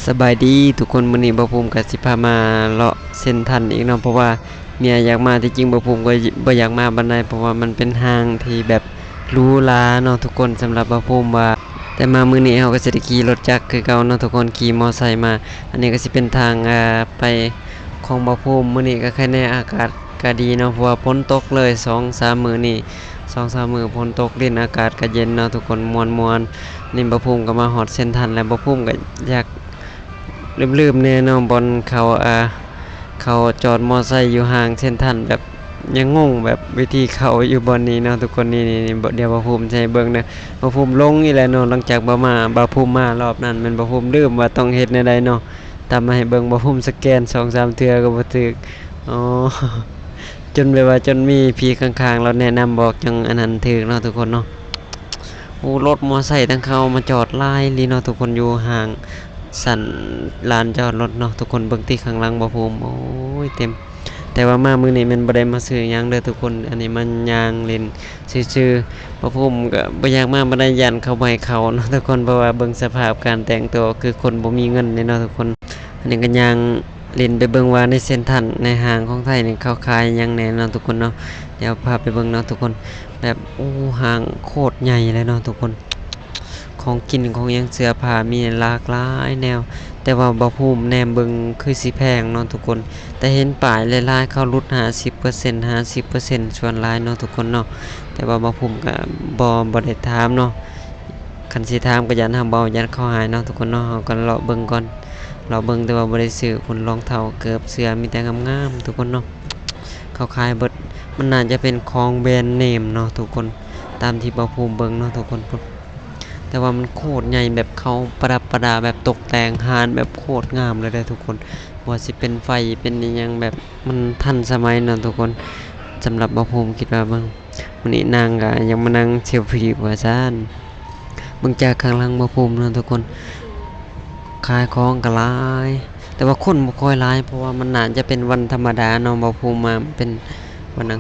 ສະບາຍດີທຸກຄົນ, ມື້ນີ້ບ່າວພູມກໍຊິພາມາເລາະເຊັນທັນອີກເນາະ ເພາະວ່າເມຍຢາກມາ. ທີ່ຈິງບ່າວພູມກໍບໍ່ຢາກມາປານໃດ ເພາະວ່າມັນເປັນຫ້າງທີ່ແບບຫຼູຫຼາເນາະທຸກຄົນ ສຳລັບບ່າວພູມວ່າ. ແຕ່ມາມື້ນີ້ເຮົາກໍຊິໄດ້ຂີ່ລົດຈັກຄືເກົ່າເນາະທຸກຄົນ, ຂີ່ມໍໄຊມາ. ອັນນີ້ກໍຊິເປັນທາງ ເອີ ໄປຂອງບ່າວພູມ. ມື້ນີ້ກໍໄຄແນ່ ອາກາດກໍດີເນາະ ເພາະວ່າຝົນຕົກເລີຍສອງສາມມື້ນີ້ ສອງສາມມື້ຝົນຕົກລິນ ອາກາດກໍເຢັນເນາະທຸກຄົນ ມ່ວນໆ. ນີ້ບ່າວພູມກໍມາຮອດເຊັນທັນແລ້ວ, ບ່າວພູມກໍຢາກລືມໆແດ່ເນາະ ບ່ອນເຂົາ ເອີ ເຂົາຈອດມໍໄຊຢູ່ຫ້າງເຊັນທັນ ແບບຍັງງົງແບບວິທີເຂົ້າຢູ່ບ່ອນນີ້ເນາະທຸກຄົນ. ນີ້ໆໆ ດຽວບ່າວພູມຊິໃຫ້ເບິ່ງເດີ. ບ່າວພູມຫຼົງອີກແລ້ວເນາະ ຫຼັງຈາກບ່າວມາ ບ່າວພູມມາລອບນັ້ນ ແມ່ນບ່າວພູມລືມວ່າຕ້ອງເຮັດແນວໃດເນາະ. ຕາມມາໃຫ້ເບິ່ງ ບ່າວພູມສະແກນສອງສາມເທື່ອກໍບໍ່ຖືກ. ອໍ ຈົນແບບວ່າ ຈົນມີຜີຂ້າງໆລາວແນະນຳບອກ ຈັ່ງອັນນັ້ນຖືກເນາະທຸກຄົນເນາະ. ໂອ້ ລົດມໍໄຊທາງເຂົາມາຈອດຫຼາຍອີ່ຫຼີເນາະທຸກຄົນ ຢູ່ຫ້າງຊັ້ນລານຈອດລົດເນາະທຸກຄົນ. ເບິ່ງຕິ ຂ້າງຫຼັງບ່າວພູມ ໂອ້ຍ ເຕັມ. ແຕ່ວ່າມາມື້ນີ້ແມ່ນບໍ່ໄດ້ມາຊື້ຫຍັງເດີທຸກຄົນ, ອັນນີ້ມາຍ່າງຫຼິ້ນຊື່ໆ. ບ່າວພູມກໍບໍ່ຢາກມາປານໃດ ຢ້ານເຂົາບໍ່ໃຫ້ເຂົ້າເນາະທຸກຄົນ ເພາະວ່າເບິ່ງສະພາບການແຕ່ງຕົວຄືຄົນບໍ່ມີເງິນເດ້ເນາະທຸກຄົນ. ອັນນີ້ກໍຍ່າງຫຼິ້ນໄປເບິ່ງວ່າໃນເຊັນທັນ ໃນຫ້າງຂອງໄທນີ້ ເຂົາຂາຍຫຍັງແດ່ເນາະທຸກຄົນເນາະ. ດຽວພາໄປເບິ່ງເນາະທຸກຄົນ. ແບບ ໂອ້ ຫ້າງໂຄດໃຫຍ່ເລີຍເນາະທຸກຄົນ. ຂອງກິນຂອງຫຍັງ ເສື້ອຜ້າ ມີຫຼາກຫຼາຍແນວ. ແຕ່ວ່າບ່າວພູມແນມເບິ່ງຄືຊິແພງເນາະທຸກຄົນ, ແຕ່ເຫັນປ້າຍຫຼາຍໆ ເຂົາຫຼຸດຫ້າສິບເປີເຊັນ ຫ້າສິບເປີເຊັນສ່ວນຫຼາຍເນາະທຸກຄົນເນາະ. ແຕ່ວ່າບ່າວພູມກໍບໍ່ ບໍ່ໄດ້ຖາມເນາະ, ຄັນຊິຖາມກໍຢ້ານເຮົາເວົ້າ ຢ້ານເຂົາຫາຍເນາະທຸກຄົນເນາະ. ເຮົາກໍເລາະເບິ່ງກ່ອນ ເລາະເບິ່ງ ແຕ່ວ່າບໍ່ໄດ້ຊື້ພຸ້ນ ລອງເທ້າ ເກີບ ເສື້ອ ມີແຕ່ງາມໆທຸກຄົນເນາະ. ເຂົາຂາຍເບິດ ມັນໜ້າຈະເປັນຂອງແບຣນເນມເນາະທຸກຄົນ ຕາມທີ່ບ່າວພູມເບິ່ງເນາະທຸກຄົນ. ແຕ່ວ່າມັນໂຄດໃຫຍ່ ແບບເຂົາປະດັບປະດາ ແບບຕົກແຕ່ງຮ້ານແບບໂຄດງາມເລີຍເດ້ທຸກຄົນ. ບໍ່ວ່າຊິເປັນໄຟເປັນອີ່ຫຍັງ ແບບມັນທັນສະໄໝເນາະທຸກຄົນ. ສຳລັບບ່າວພູມຄິດວ່າເບິ່ງ ມື້ນີ້ນາງກໍຢາກມານັ່ງເຊວຟີວ່າຊັ້ນ. ເບິ່ງຈາກຂ້າງຫຼັງບ່າວພູມເນາະທຸກຄົນ ຂາຍຂອງກໍຫຼາຍ ແຕ່ວ່າຄົນບໍ່ຄ່ອຍຫຼາຍ ເພາະວ່າມັນໜ້າຈະເປັນວັນທຳມະດາເນາະ. ບ່າວພູມມາເປັນວັນອັ